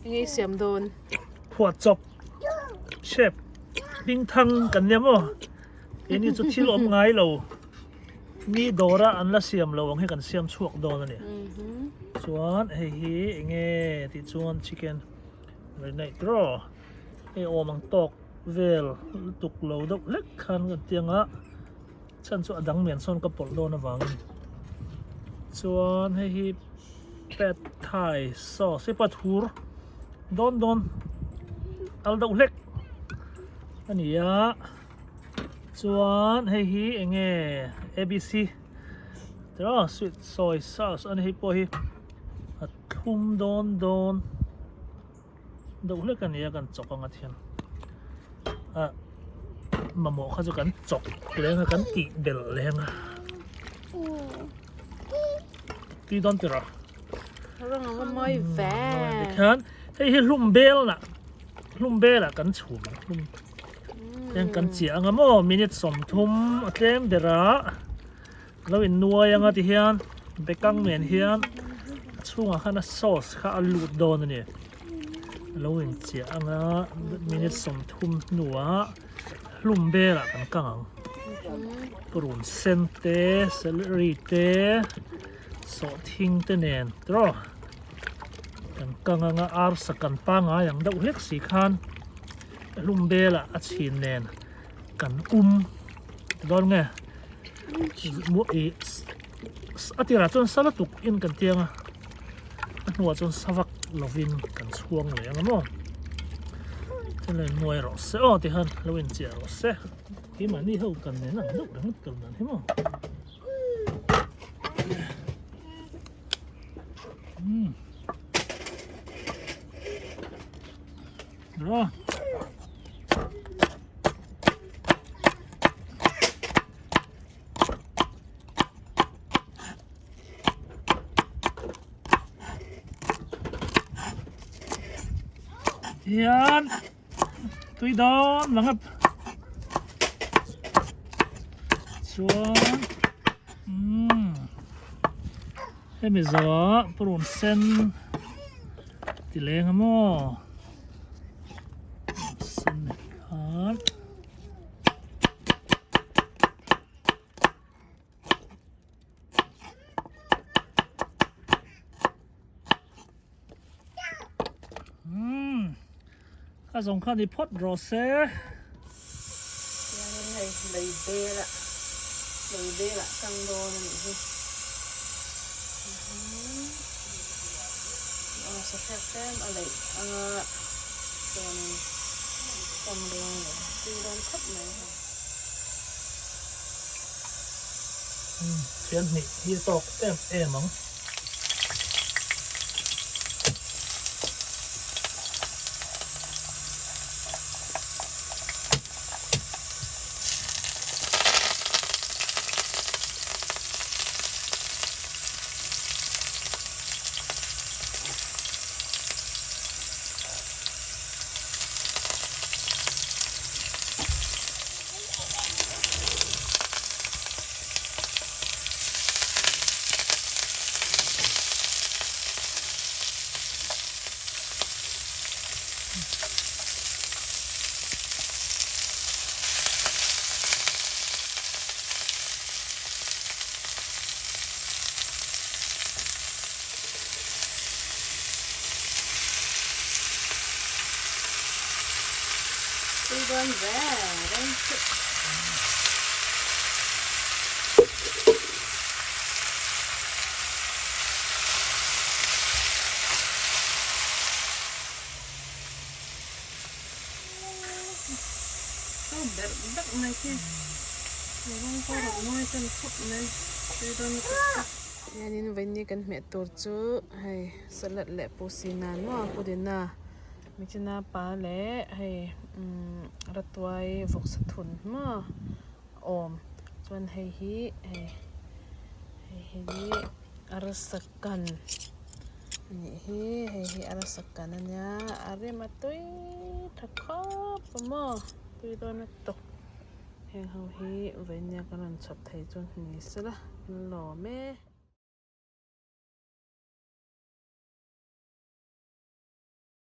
Enge i siam dawn? Phuahchawp shape hmingthang kan nia maw? Keini chu thil awm ngai lo mi dawra an la siam lo ang hi kan siam chhuak dawn a ni. Chuan hei hi enge tih chuan chicken marinate draw hei awm ang tawk vel lutuk lo deuh hlek khan kan ti ang a. Chhan chu a dang mian sawn ka pawlh dawn avangin chuan hei hi pad thai sauce hi pawh thur dawn dawn al deuh hlek a ni a chuan hei hi eng nge abc tiraw sweet soy sauce a ni hei pawh hi a thlum dawn dawn. Deuh hlek a nia kan chawk anga thian ah mamawh kha chu kan chawk leng a kan tih belh leng a tui dawn tir a rawng a va mawi ve tikhian hei hi hlum bel lah hlum bel ah kan chhum hlum hian kan chiah anga maw minute 30 a tlem ber a Lo in nuai anga ti hian bekang nen hian a chhungah khan a sauce kha a lut dawn a ni. Lo in chiah anga minute 30 hnuah hlum belah kan kang ang. Purun sen te, celery te, sawhthing te nen tiraw kan kang anga arsa kan pangai ang deuh hlek si khan hlum belah a chhin nen kan dawn nge a tirah chuan sa lutuk in kan tiang a a hnuah chuan sa vak lovin kan chhuang leh ang a maw chuan lo innuai rawh se aw ti khan lo inchiah rawh se keimahni ho kan nen ang deuh reng kal dan hi maw umm Rawh. Hian tui dawn lang a chuan umm hemi zawhah purun sen ti leng a maw sen khan a zawng kha ni phawt rawh se. Hei lei bel ah lei bel ah kang dawn a nih hi aw sahriak tlem a leih anga chuanin kang dawn a ni tui dawn khawp mai hei. Thian hnih hi a tawk em em ang. Tui dawn ve reng chu. Cho berh berh mai khi. Rawng pawh rawn mawi tan khawp mai. Tui dawn lutuk tlat. Hianin vawiin kan hmeh tur chu hei salad leh pusina nuam pudina. Michina pa leh hei umm ratuai vawksa thun hma awm chuan hei hi hei hei hi arsa kan a nih hi hei hi arsa kan a nia a rem a tui tha khawp a maw tui dawn lutuk heng ho hi vawiin nia kan rawn chhawp thei chu ni sela kan lawm e.